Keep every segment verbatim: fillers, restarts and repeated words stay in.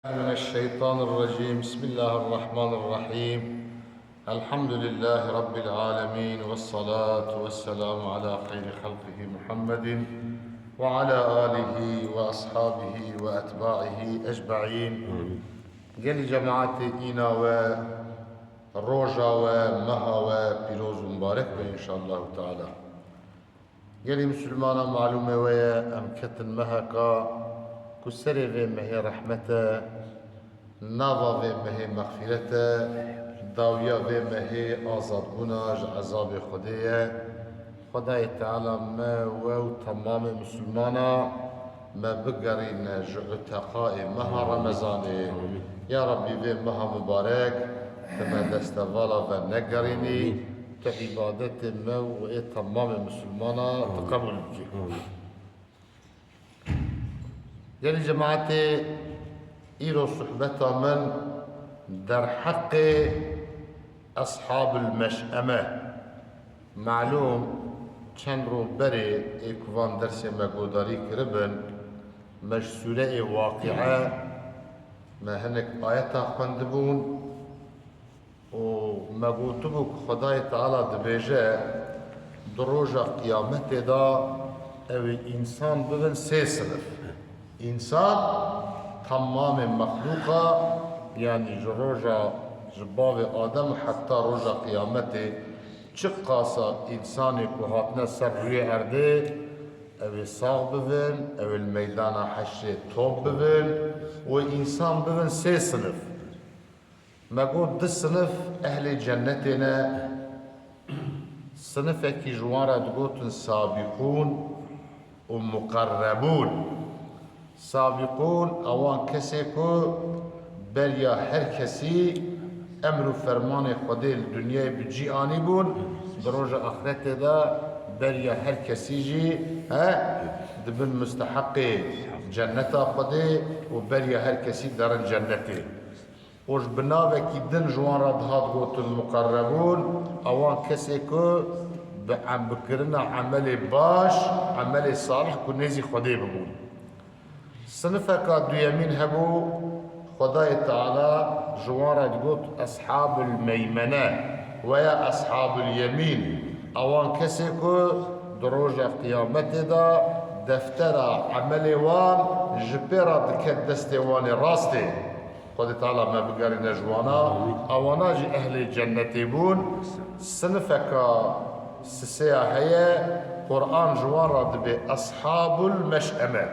من الشيطان الرجيم. بسم الله الرحمن الرحيم. الحمد لله رب العالمين، والصلاة والسلام على خير خلقه محمد وعلى آله وأصحابه وأتباعه أجمعين. Gelî cemaetê, îna we, roja we, meha we pîroz û mibarek be înşallahu teala. Gelî misilmana, malûmê we ye, em ketin meheka ku serê vê mehê rehmet e, nava vê mehê mexfîret e, dawiya vê mehê azadbûna ji ezabê Xwedê ye. Xwedayê Teala me, we û temamê misilmana me bigerîne ji uteqayê meha Remezanê. Ya Rabbî, vê meha mibarek tu me destevala ve negerînî. Tu îbadetê me û ê temamê misilmana tu qebûl bikî. Gelî cemaetê, îro sohbeta min derheqê Eshabul Meş'eme. Malûm, çend roj berê ê ku van dersê me guhdarî kiribin, me ji sûreyê Waqi'e me hinek ayeta xwendibûn. Û me gotibû ku Xwedayê Teala dibêje, di roja qiyametê de ew ê însan bibin sê sinif. Însan, temamê mexlûqa, yanî ji roja, ji bavê Adem heta roja qiyametê, çiqasa însanê ku hatine ser rûyê erdê, ew ê sax bibin, ew ê li meydana heşrê top bibin û însan bibin sê sinif. Me got, du sinif ehlê cennetê ne. Sinifekî ji wan re digotin sabîqûn û muqerrebûn. Sabîqûn, ewan kesê ku beriya her kesî emr û fermanê Xwedê li dinyayê bi cî anîbûn, di roja axretê de beriya her kesî jî, he, dibin musteheqê cenneta Xwedê û beriya her kesî derin cennetê. Û ji bi navekî din ji wan re dihat gotin muqerrebûn, ewan kesê ku bi em-, bikirina emelê baş, emelê salih ku nêzî Xwedê bibûn. Sinifeka duyemîn hebû, Xwedayê Teala ji wan re digot Eshabul Meymene veya Eshabul Yemîn. Ewan kesê ku di roja qiyametê de deftera emelê wan ji pê re diket destê wan ê rastê. Xwedê Teala me bigerîne ji wana. Ewana jî ehlê cennetê bûn. Sinifeka sisêya heye, Quran ji wan re dibê Eshabul Meş'eme.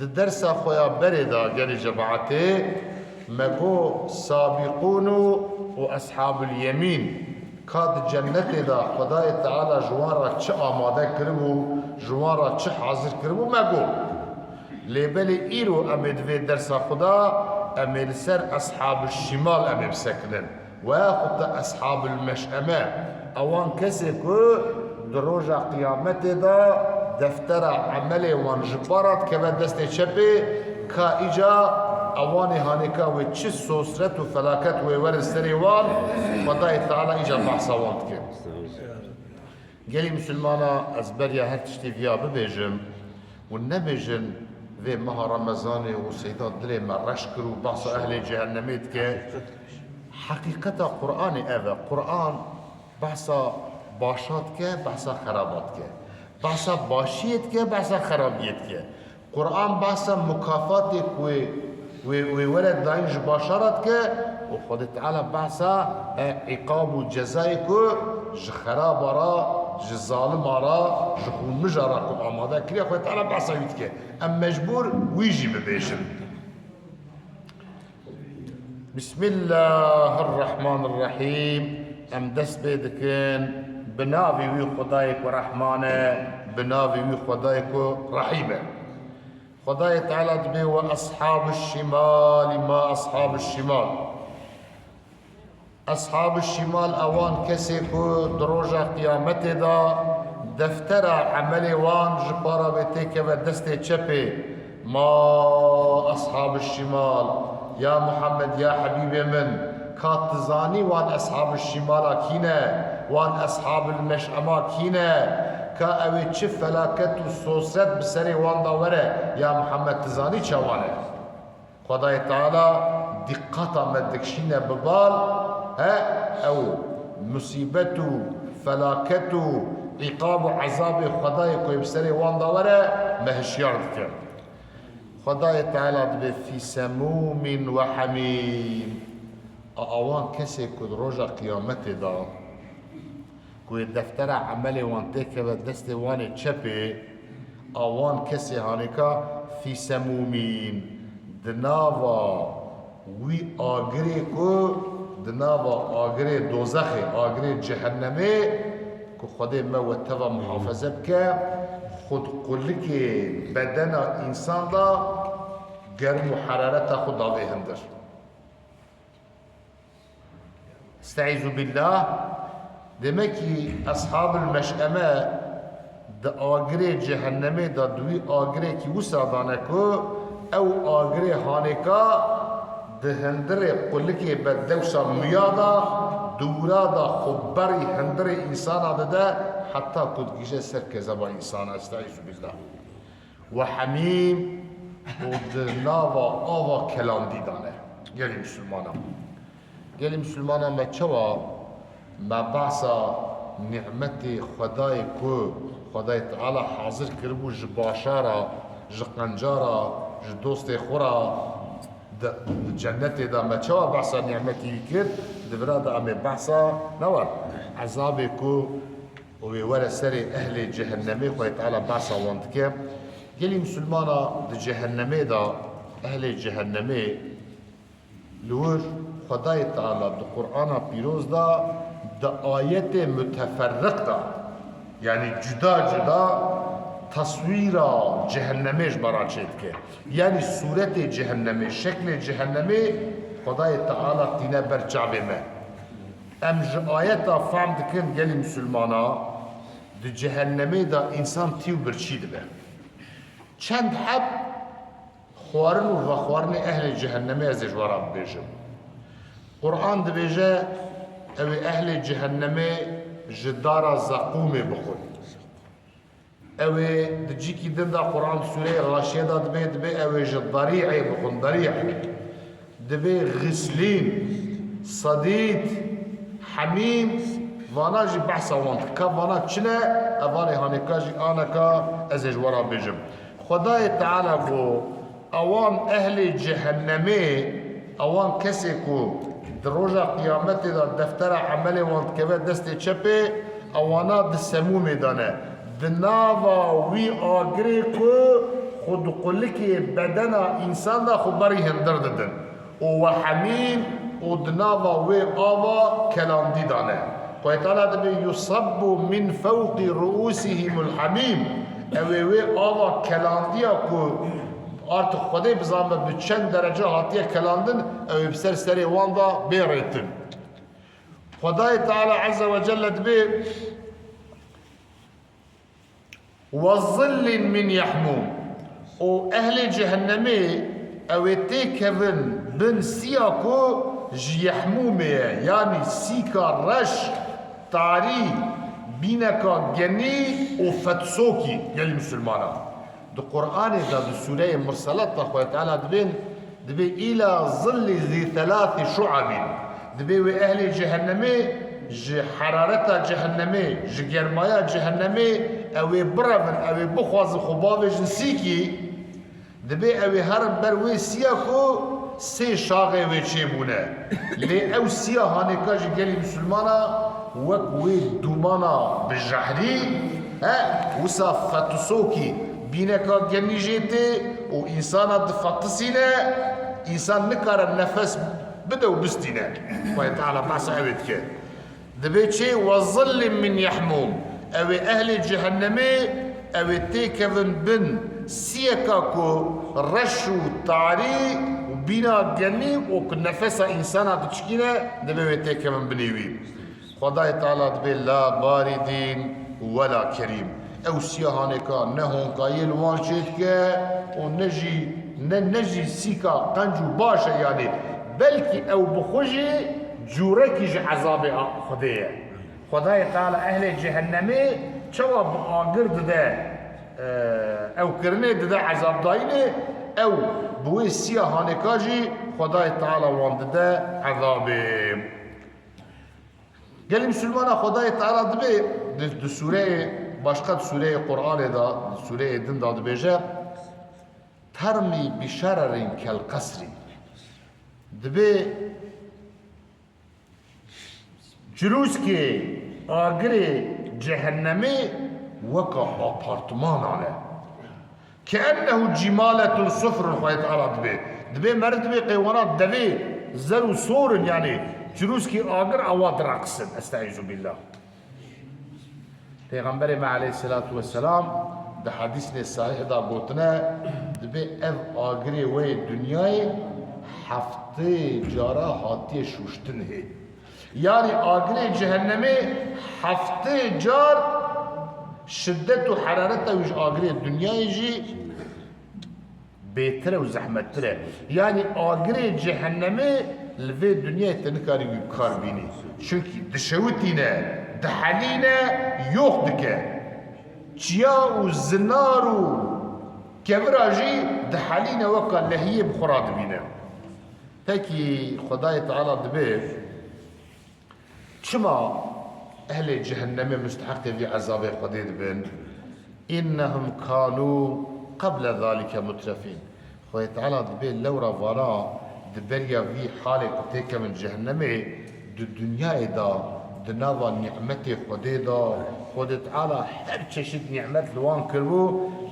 Di dersa xwe ya berê de, gelî cemaetê, me got sabîqûn û, û Eshabul Yemîn. Ka di cennetê de Xwedayê Teala ji wan re çi amade kiribû, ji wan re çi hazir kiribû, me got. Lê belê îro em ê di vê dersa xwe de em ê li ser Eshabul Şimal em ê bisekinin. Weya xwe te Eshabul Meş'eme, ewan kesê ku di roja qiyametê de deftera emelê wan ji pa re dikeve destê çepê, ka îca ewanê hanêka wê çi sosret û felaket wê werin serê wan, Xwedayê Teala îca behsa wan dike. Gelî misilmana, ez beriya her tiştî viya bibêjim û nebêjin vê meha Remezanê û Seyda dilê me reş kir û behsa ehlê cehennemê dike. Heqîqeta Qur'anê ev e. Qur'an behsa başa dike, behsa xeraba dike. Behsa başiyê dike, behsa xerabiyê dike. Quran behsa mukafatê ku wê, wê, wê were dayîn ji başa re dike û Xwedê Teala behsa, e, îqab û cezayê ku ji xeraba re, ji zalima re, ji xûnmija re ku amade kiriye, Xwedê Teala behsa wî dike. Em mecbûr wî jî bibêjin. Bismillahirrahmanirrahîm. Em dest pê dikin bi navê wî Xwedayê ku Rehman e, bi navê wî Xwedayê ku Rehîm e. Xwedayê Teala dibê: "Ve ashabuş şimali ma ashabuş şimal." Ashabuş şimal ewan kesê ku di roja qiyametê de deftera emelê wan ji para wê têkeve destê çepê. Ma ashabuş şimal, ya Muhammed, ya Hebîbê min, ka tu zanî wan ashabuş şimala kî ne, wan ashabul meş'ema kî ne, ka ew ê çi felaket û sosret bi serê wan de were, ya Muhammed, tu zanî çawa ne? Xwedayê Teala dîqata me dikişîne bi bal, he, ew musîbet û felaket û îqab û ezabê Xwedayê ku yê bi serê wan de were, me hişyar dike. Xwedayê Teala dibê fî semûmîn we hemîm. A, awan kesê ku di roja qiyametê de ku wê deftera emelê wan têkeve destê wan ê çepê, a wan kesê hanêka fî semûmîn, di nava wî agirê ku, di nava agirê dozexê, agirê cehennemê ku Xwedê me we teva muhafeze bike, xwe di qulikê bedena însan de germ û herareta xwe davê hindir. Estaizu billah. Demek ki Eshabul Meş'eme di agirê cehennemê de di wî agirekî wisa dane ku ew agirê hanêka di hindirê qulikê be dewsa muya de, dûra de xwe berî hindirê însana dide, heta ku digihîje ser kezeba însana. Estaizu billah. We hemîm û di nava ava kelandî dane. Gelî Misilmana. Gelî Misilmana me çawa me behsa nîmetê Xwedayê ku Xwedayê Teala hazir kiribû ji başara, ji qencara, ji dostê xwe ra di, di cennetê de me çawa behsa nîmetî wî kir, di vira de em ê behsa ne wer ezabê ku û wê were serê ehlê cehennemê, Xwedê Teala behsa wan dike. Gelî Misilmana di cehennemê de, ehlê cehennemê li wir Xwedayê Teala di Qur'ana Pîroz de di ayetê muteferriq de, yanî cuda cuda, teswîra cehennemê ji me re çêdike. Yanî sûretê cehennemê, şeklê cehennemê Xwedayê Teala tîne ber çavê me. Em ji ayeta fam dikin gelî Misilmana, di cehennemê de însan tî û birçî dibe. Çend heb xwarin û vexwarinê ehlê cehennemê ez ê ji we re bibêjim. Qur'an dibêje, ew ê ehlê cehennemê ji dara zeqûmê bixwin. Ew ê di cîkî din de Qur'an di sûreyê Xaşiye de dibê, dibê ew ê ji derî'ê bixwin, derî'. Dibê xislîn, sedîd, hemîm, vana jî behsa wan dike. Ka vana çi ne? Evanê hanêka jî aneka ez ê ji we re bêjim. Xwedayê Teala got, ewan ehlê cehennemê, ewan kesê ku di roja qiyametê de deftera emelê wan dikeve destê çepê, ewana di semûmê de ne. Di nava wî agirê ku xwe di qulikê bedena însan de xwe berî hindir didin. Û we hemîm û di nava wê ava kelandî de ne. Xwedê Teala dibê, "Yusabbu min fewqi ruusihimul hamîm." Ew ê wê ava kelandiya ku artık Xwedê bizanbe bi çend derece hatiye kelandin, ew ê bi ser serê wan de bê rêtin. Xwedayê Teala Azze ve Celle dibê, "Ve zillin min yahmûm." Û ehlê cehennemê ew ê têkevin bin siya ku ji yehmûmê ye, yanî sîka reş, tarî, bîneka genî û fetsokî gelî misilmana. Di Qur'anê de, di sûreyê Murselat de Xwedê Teala dibên, dibê îla zillî zî thelâthi şu'ebîn. Dibê wê ehlê cehennemê ji herareta cehennemê, ji germaya cehennemê ew ê birevin, ew ê bixwazin xwe bavêjin sîkî. Dibê ew ê herin ber wê siya ku sê şaxê wê çêbûne. Lê ew siya hanêka ji gelî misilmana wek wê dûmana bi jehrî, he, wisa fetisokî bîneka genî jê tê û însana difetisîne, însan nikare nefes bide û bistîne. Xwedê Teala behsa ew ê dike. Dibê çê, "Ve zillin min yehmûm." Ew ê ehlê cehennemê, ew ê têkevin bin siyeka ku reş û tarî û bîna genî û ku nefesa însana diçikîne, dibê wê têkevin binê wî. Xwedayê Teala dibê, "La baridîn we la kerîm." Ew siya hanêka ne honkayiyê li wan çêdike û ne jî, ne, ne jî sîka qenc û baş e, yanî belkî ew bi xwe jî cûrekî ji ezabê a Xwedê ye. Xwedayê Teala ehlê cehennemê çawa bi agir dide, e, ew kirinê dide ezabdayînê, Ew bi wê siya hanêka jî Xwedayê Teala wan dide ezabê. Gelî Misilmana, Xwedayê Teala dibê di, di sûreyê, başqa di sûreyê Qur'anê de, di sûreyê din de dibêje, "Termî bi şererin kel qesrî." Dibê Cirûskê agirê cehennemê weka apartmanan e. "Keennehu cimaletun sufrun", Xwedê Teala dibê. Dibê meriv dibê qey wana devê zer û sor in, yanî cirûskê agir awa direqisin. Estaizu billah. Pêxemberê me aleyhisselatu vesselam di hedîsnê sahîh de gotine, dibê ev agirê wê dinyayê heftê cara hatiye şûştin hê. Yanî agirê cehennemê heftê car şiddet û herareta wî ji agirê dinyayê jî bêtir e û zehmettir e. Yanî agirê cehennemê li vê dinyayê te nikarî wî bi kar bînî. Çunkî dişewitîne, dihelîne, yox dike. Çiya û zinar û kevira jî dihelîne, weka lehiyê bi xwe re dibîne. Pekî Xwedayê Teala dibê, çima ehlê cehennemê musteheqê vî ezabê Xwedê dibin? "Innehum kanu qeble zalike mutrefîn." Xwedê Teala dibê lewra vana di beriya vî halê ku têkevin cehennemê, di dinyayê de, di nava nîmetê Xwedê de, Xwedê Teala her çeşit nîmet li wan kiribû,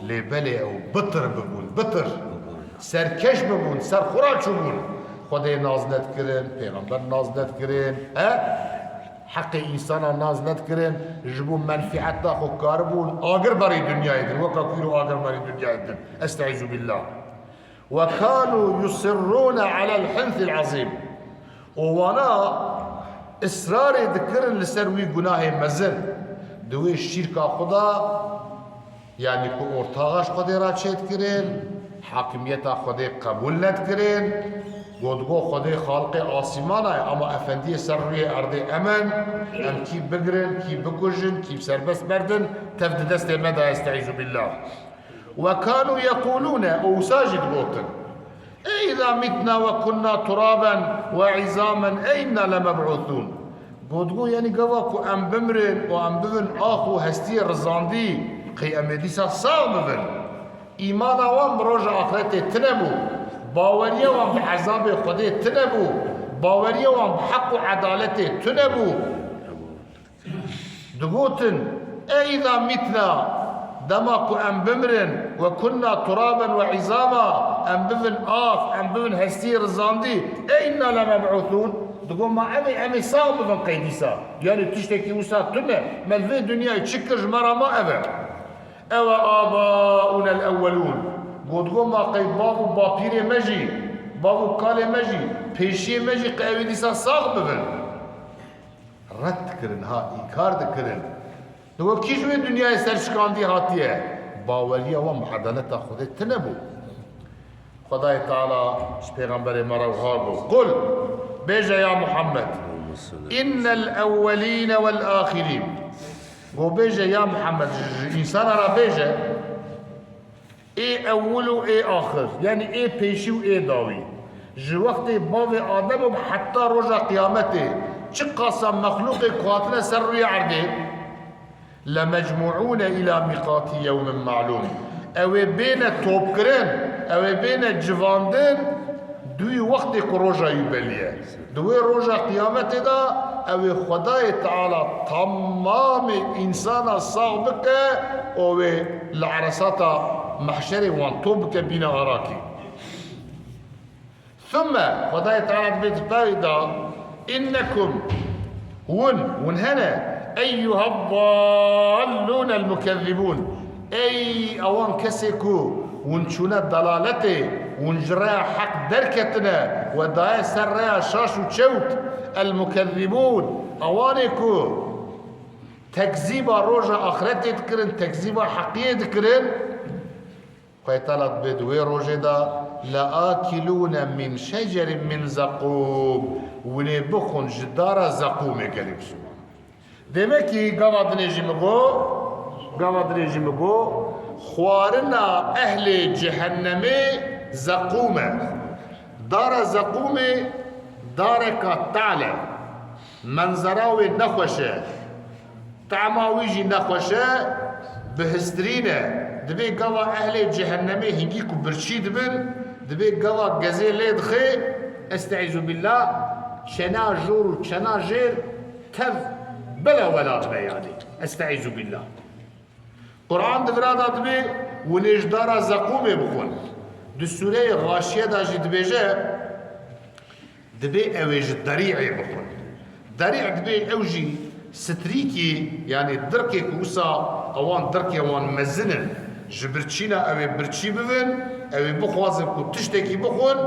lê belê ew bitir bibûn, bitir. Serkeş bibûn, ser xwe re çûbûn. Xwedê nas nedikirin, pêxember nas nedikirin, he? Heqê însana nas nedikirin, ji bo menfîeta xwe karibûn agir berî dinyayê din, weka ku îro agir berî dinyayê din. Estaizu billah. "Ve kanu yusirrûne alel hinsil azîm." Û wana israrê dikirin li ser wî gunahê mezin. Di wê şîrka xwe de, yanî ku ortaxa ji Xwedê re çêdikirin, hakimiyeta Xwedê qebûl nedikirin, got, got, Xwedê xaliqê asîmana ye, ama efendiyê ser rûyê erdê em in, em kî bigirin, kî bikujin, kî serbest berdin, tev di destê me de, estaizu billah. "Ve kanu yequlûne", û wisa jî digotin, "Eîza mitna ve kunna turaben ve îzamen eînna lemeb'ûsûn." Got, got, yanî gava ku em bimirin û em bibin ax û hestiyê rizandî, qey em ê dîsa sax bibin? Îmana wan bi roja axretê tune bû. Baweriya wan bi ezabê Xwedê tune bû. Baweriya wan bi heq û edaletê tune bû. Digotin, "Eîza mitna", dema ku em bimirin, "ve kunna turaben ve îzama", em bibin ax, em bibin hestiyê rizandî, "eînna lemeb'ûsûn", digot, "Ma em ê, em ê sax bibin qey dîsa?" Yanî tiştekî wisa tune, me li vê dinyayê çi kir, ji me re ma ev e. "Ewe abaûnel ewwelûn", got, got, "Ma qey bav û bapîrê me jî, bav û kalê me jî, pêşiyê me jî qey ew ê dîsa sax bibin?" Red dikirin, ha, înkar dikirin. Digot, kî ji wê dinyayê ser şikandî hatiye? Baweriya wan bi edaleta Xwedê tune bû. Xwedayê Teala ji pêxemberê me re wiha got, "Qul", bêje ya Muhammed, "innel ewwelîne wel axirîn." Got, bêje ya Muhammed, ji, ji însana re bêje, ê ewil û ê axir, yanî ê pêşî û ê dawî, ji wextê bavê Adem û heta roja qiyametê, çiqasa mexlûqê ku hatine ser rûyê erdê, "lemecmûûne îlâ mîqatî yewmin me'lûm." Ew ê bêne topkirin, ew ê bêne civandin, di wî wextê ku roja wî belî ye. Di wê roja qiyametê de ew ê Xwedayê Teala temamê însana sax bike û wê li eresata mehşerê wan top bike bîne arakî. Thumme, Xwedayê Teala dibê di pey de, "Înnekum", hûn, hûn hene, "eyyuhad-dallûnel mukezzibûn", ey ewan kesê ku hûn çûne dalaletê, hûn ji rêya heq derketine, we daye ser rêya şaş û çewt, el mukezzibûn, ewanê ku tekzîba roja axretê dikirin, tekzîba heqiyê dikirin, Xwedê Teala dibê di wê rojê de, "leakilûne min şecerin min zekûm", hûn ê bixwin ji dara zeqûmê, gelî Misilman. Demekî gava dinê jî min got, gava dinê jî min got, xwarina ehlê cehennemê Zeqûm e. Dara zeqûmê dareka tal e. Menzera wê nexweş e. Tema wî jî nexweş e, bihistirîn e. Dibê gava ehlê cehennemê hingî ku birçî dibin, dibê gava gezê lê dixê, estaizu billah, çena jor û çena jêr tev bela wela dibe yanî. Estaizu billah. Quran di vira de dibê hûn ê ji dara zeqûmê bixwin. Di sûreyê Xaşiye de jî dibêje, dibê ew ê ji derî'ê bixwin. Derî' dibê ew jî strîkî, yanî dirkê ku wisa ewan dirkê wan mezin in, ji birçîna ew ê birçî bibin, ew ê bixwazin ku tiştekî bixwin,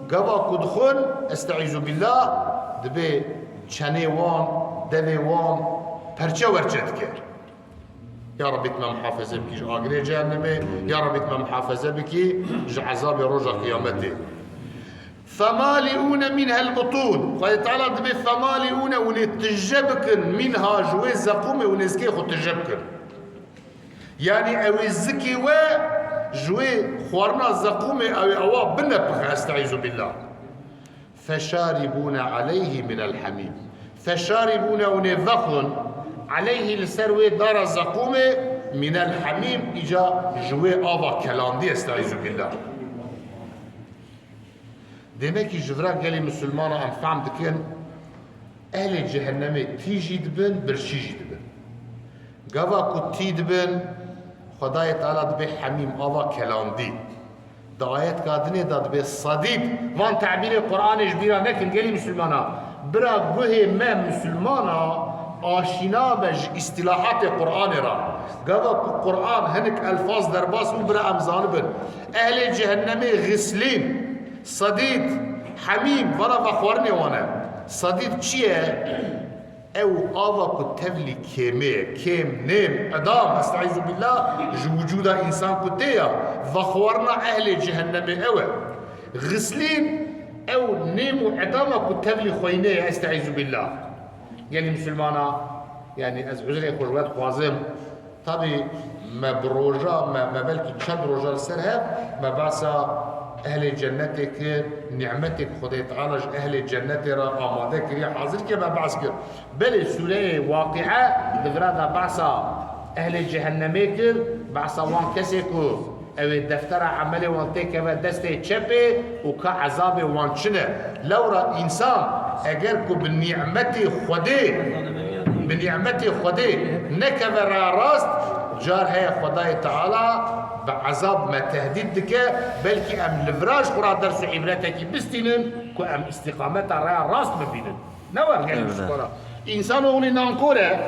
gava ku dixwin, estaizu billah, dibê çenê wan, devê wan perçe werçe dike. Ya Rabbî, tu me muhafeze bikî ji agirê cehennemê, ya Rabbî, tu me muhafeze bikî ji ezabê roja qiyametê. فَمَالِئُونَ مِنْهَا الْبُطُونَ. Xwedê Teala dibê فَمَالِئُونَ, hûn ê tije bikin, مِنْهَا, ji wê zeqûmê hûn ê zikê xwe tije bikin. Yanî ew ê zikê we ji wê xwarina zeqûmê ew ê ewa binepixe, estaizu billah. فَشَارِبُونَ عَلَيْهِ مِنَ الْحَمِيمِ. فَشَارِبُونَ, hûn ê vexwin, عَلَيْهِ, li ser wê dara zeqûmê, مِنَ الْحَمِيمِ, îca ji wê ava kelandî, estaizu billah. Demekî ji vira gelê misilmana em fehm dikin, ehlê cehennemê tî jî dibin, birçî jî dibin. Gava ku tî dibin, Xwedayê Teala dibê hemîm, ava kelandî. Di ayetka dinê de dibê sadîd. Van tebîrê Qur'anê ji bîra nekin gelî misilmana. Bira guhê me misilmana aşîna be ji îstilahatê Qur'anê re. Gava ku Qur'an hinik elfaz derbas bû, bira em zanibin. Ehlê cehennemê xislîn, sadîd, hemîm, vana vexwarinê wan e. Sadîd çi ye? Ew ava ku tevlî kêmê ye, kêm, nêm, edam, estaizu billah, ji wicûda însan ku tê ya, vexwarina ehlê cehennemê ew e. Xislîn, ew nêm û edama ku tevlî xweynê ye, estaizu billah. Gelî misilmana, yanî ez uzrê xwe ji we dixwazim, Tabî me bi roja, me, me belkî çend roja li ser hev, me behsa ehlê cennetê kir, nîmetê ku Xwedê Teala ji ehlê cennetê re amade kiriye, hazir kiriye, me behs kir. Belê sûreyê Waqîe di vira de behsa ehlê cehennemê kir, behsa wan kesê ku ew ê deftera emelê wan têkeve destê çepê û ka ezabê wan çi ne. Lewra însan eger ku bi nîmetê Xwedê, bi nîmetê Xwedê nekeve raya rast, car heye Xwedayê Teala bi ezab me tehdît dike, belkî em li vira ji xwe re ders û îbretekî bistînin ku em îstîqameta raya rast bibînin. Ne wer gelî Evet. ji xwe re. Însan oxlî nankor e.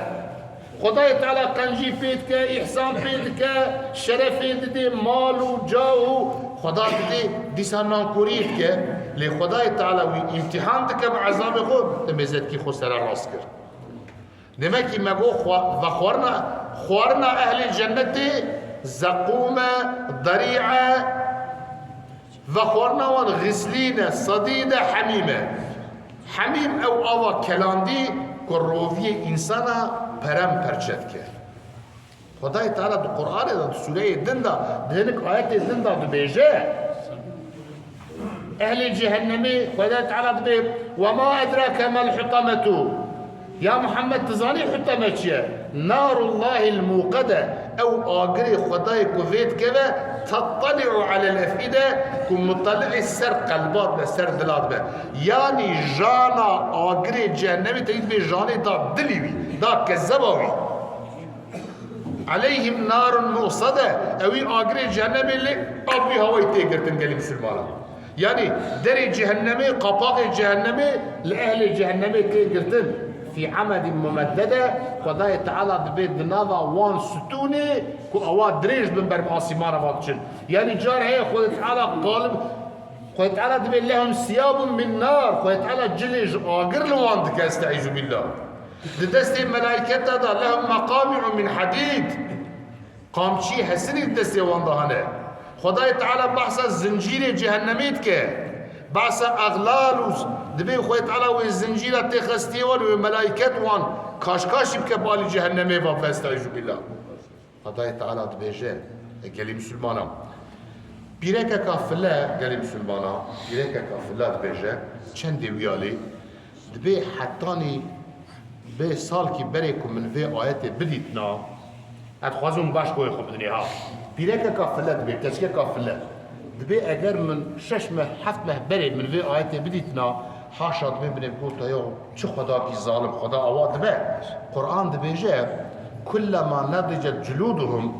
Xwedayê Teala qencî pê dike, îhsan pê dike, şerefê didê, mal û ca û Xweda didê, dîsa nankoriyê dike. Lê Xwedayê Teala wî îmtîhan dike bi ezabê xwe, demê zetkî xwe sere rast kir. Demekî me got xwe-, vexwarina, xwarina ehlê cennetê zeqûm e, derî e, Vexwarina wan xislîn e, sedîd e, hemîm e. Hemîm ew ava kelandî ku roviyê însana perem perçe dike. Xwedayê Teala di Qur'anê de, di sûreyê din de, di hinek ayetê din de dibêje, ehlê cehennemê Xwedayê Teala dibê, "Ve ma edrake mel hutemetu." Ya Muhammed, tu zanî huteme çi ye? Narullahil muqede, ew agirê Xwedayê ku vê dikeve, tetteli'u alel ef'ide, ku muteli'î ser qelba dibe, ser dila dibe. Yanî jana agirê cehennemê teyî dibe janê da dilî wî, da kezeba wî. Aleyhim narun muqsede, ewî agirê cehennemê lê av wî hawayî tê girtin gelî misilmanan. Yanî derê cehennemê, qapaxê cehennemê li ehlê cehennemê tê girtin. Fî emedî mumeddede, Xwedayê Teala dibê di nava wan stûnê ku ewa dirêj bin ber bi asîmana van diçin. Yanî car heye Xwedê Teala qalib, Xwedê Teala dibê lehum siyabun min nar, Xwedê Teala cilê ji agir li wan dike, estaizu billah. Di destê melayketa de lehum meqami'u min hadîd. Qamçî hesinî di destê wan de hene. Xwedayê Teala behsa zincîrê cehennemê dike. Behsa exlal û dibê Xwedê Teala wê zincîra tê xestiye wan, wê melayket wan kaşkaşî bike balî cehennemê ve, estaizu billah. Xwedayê Teala dibêje, e gelî misilmanan. Pîrekeka file, gelê misilmana, pîrekeka file dibêje, çendê wî alî, dibê hetanî bê salkî berê ku min vê ayetê bidîtina, ez dixwazim baş goyê xwe bidinê ha. Pîrekeka file dibê, keçikeka file. Dibê eger min şeş meh, heft meh berê min vê ayetê bidîtina, haşa dibê binê gota ya çi xwedakî zalim, xweda awa dibe. Quran dibêje, "Kullema nedicet culuduhum",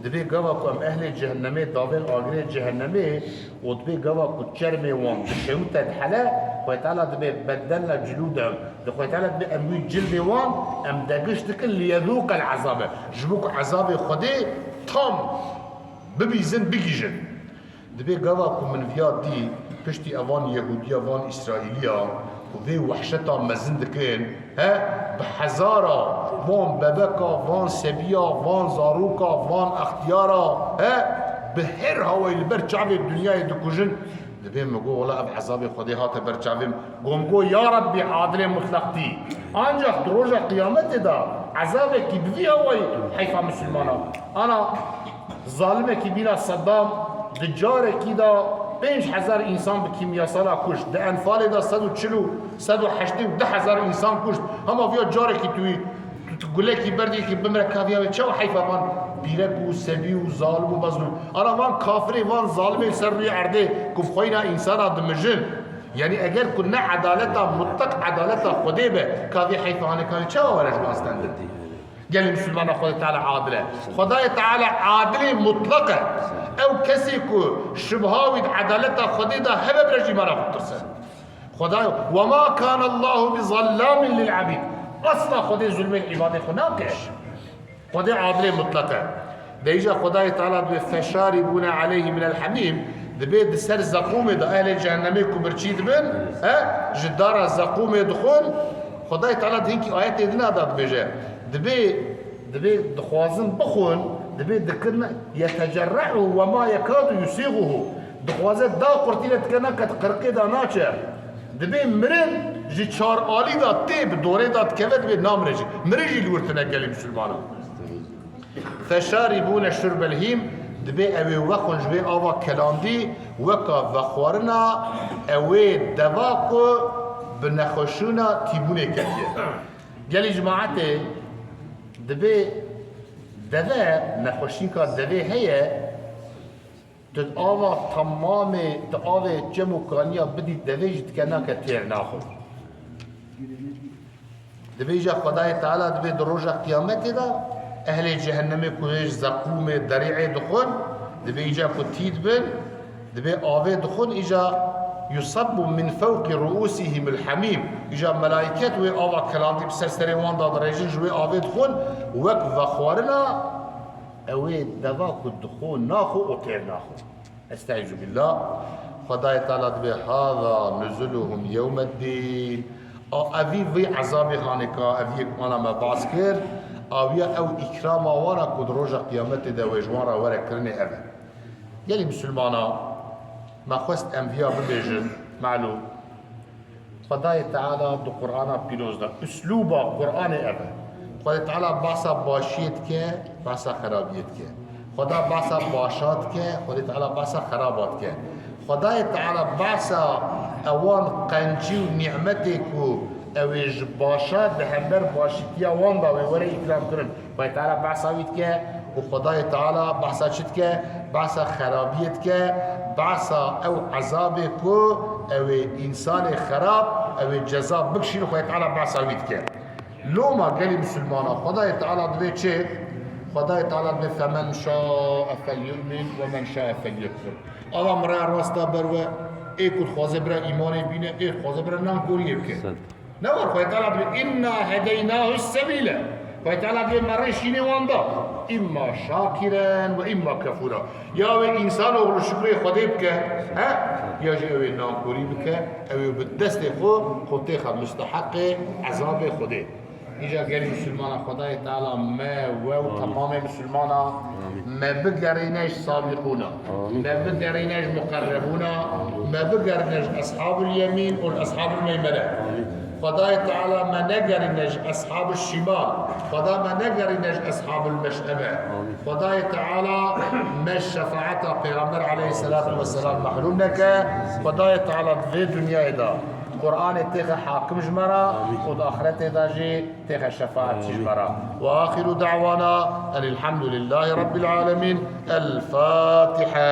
dibê gava ku em ehlê cehennemê davên agirê cehennemê û dibê gava ku çermê wan dişewite dihele, Xwedê Teala dibê beddelna culuduhum. Di Xwedê Teala dibê em wî cildê wan, em degiş dikin liyezûqel ezabe. Ji bo ku ezabê Xwedê tam bibîzin, bigîjin. Dibê gava ku min viya dî, piştî evan Yehûdiya, van Îsraîliya, ku vê wehşeta mezin dikin, he, bi hezara, van bebeka, van sebiya, van zaroka, van extiyara, he, bi her hawayî li ber çavê dinyayê dikujin, dibê min got, wela ev ezabê Xwedê hate ber çavê min. Got, min got, ya Rebbî, adilê mutlaq tî. Ancaq di roja qiyametê de ezabekî bi vî hawayî heyfa misilmana. Ana, zalimekî bîna Seddam di carekî de pênc hezar însan bi kîmyasala kuşt. Di Enfalê de sed û çil û, sed û heştê û du hezar însan kuşt. Hema viya carekî tu wî, tu, tu gulekî berdî ki bimre kaviya wê. Çawa heyfa van pîrek û sebî û zalim û mezlûm. Ana van kafirê, van zalimê ser rûyê erdê ku bi xweyna însana dimijin. Yanî eger ku ne edaleta mutlaq, edaleta Xwedê be, kavê heyfa hanê kavê çawa were ji van stendin? Gelê misilmana Xwedê Teala adil e. Xwedayê Teala adilê mutlaq e. Ew kesê ku şibha wî di edaleta Xwedê de hebe bire ji îmana xwe tirse. Xwedayê, "Ve ma kâne Allahu bi zallamin lil abîd." Asla Xwedê zulmê li îbadê xwe nake. Xwedê adilê mutlaq e. De îca Xwedayê Teala dibê, "Feşaribûne aleyhi minel hamîm." Dibê di ser zeqûmê de ehlê cehennemê ku birçî dibin, he, ji dara zeqûmê dixwin. Xwedayê Teala di hinkî ayetê dina de dibêje. Dibê, dibê dixwazin bixwin, dibê dikirine, "Yetecerre'u ve ma yekadu yusîguhu." Dixwaze da qurtî le dike nake, di qirqê de naçe. Dibê mirin ji çar alî de tê, bi dorê de dikeve, dibê namire jî. Mirin jî li wir tine gelê misilmanan. "Feşaribûne şurbel hîm", dibê ew ê wexwin ji vê ava kelandî, weka vexwarina ewê deva ku bi nexweşûna tîbûnê ketiye. Gelî cemaetê, dibê deve, nexweşînka devê heye, tu ava temamê, tu avê çem û kaniya bidî devê jî dike nake têr naxwe. Dibê îca Xwedayê Teala dibê di roja qiyametê de ehlê cehennemê ku hê ji zeqûmê, derî'ê dixwin, dibê îca ku tî dibin, dibê avê dixwin, îca "yusabbu min fewqi ruusihimul hamîm", îca melayket wê ava kelandî bi ser serê wan de dirêjin, ji wê avê dixwin, wek vexwarina ewê deva ku dixwe naxwe û têr naxwe. Estaizu billah. Xwedayê Teala dibê, "Hâzâ nuzuluhum yewmeddîn." A, evî vî ezabê hanê ka, evî yek wana me bas kir, awiya ew îkrama wana ku di roja qiyametê de wê ji wan re were kirinê ev e. Gelî misilmana, me xwest em viya bibêjin, malûm. Xwedayê Teala di Qur'ana pîroz de, uslûba Qur'anê ev e. Xwedê Teala behsa başiyê dike, behsa xerabiyê dike. Xweda behsa başa dike, Xwedê Teala behsa xeraba dike. Xwedayê Teala behsa ewan qencî û nîmetê ku ew ê ji başa di hember başîtiya wan de wê were îkram kirin. Xwedê Teala behsa wî dike û Xwedayê Teala behsa çi dike? Behsa xerabiyê dike, behsa ew ezabê ku ew ê însanê xerab, ew ê ceza bikişîn, Xwedayê Teala behsa wî dike. Loma gelî misilmana, Xwedayê Teala dibê çi? Xwedayê Teala dibê, "Femen şa'e felyu'min ve men şa'e felyekfur." Ava min raya rasta ber we, ê ku dixwaze bira îmanê bîne, ê dixwaze bira nankoriyê bike. Ne war, Xwedê Teala dibê, "Inna hedeynahu sebîle." Xwedê Teala dibê, "Me rê şînê wan da. Imma şakiren ve imma kefura." Ya wê însanoğlu şukrê Xwedê bike, he? Ya jî ew ê nankorî bike, ew ê bi destê xwe, xwe têxe musteheqê ezabê Xwedê. Îca gelî misilmana, Xwedayê Teala me, we û temamê misilmana me bigerîne ji sabîqûna. Me bigerîne ji muqerrebûna, me bigerîne ji eshabul yemîn û eshabul meymene. Xwedayê Teala me negerîne ji eshabul şimal. Xweda me negerîne ji eshabul meş'eme. Xwedayê Teala me şefaeta Pêxember aleyhisselatu vesselam mehrûm neke. Xwedayê Teala di vê dinyayê de Qur'anê têxe hakim ji me re û di axiretê de jî têxe şefaet ji me re. Ve axiru da'wana enil hamdulillahî rabbil alemin. El Fatiha.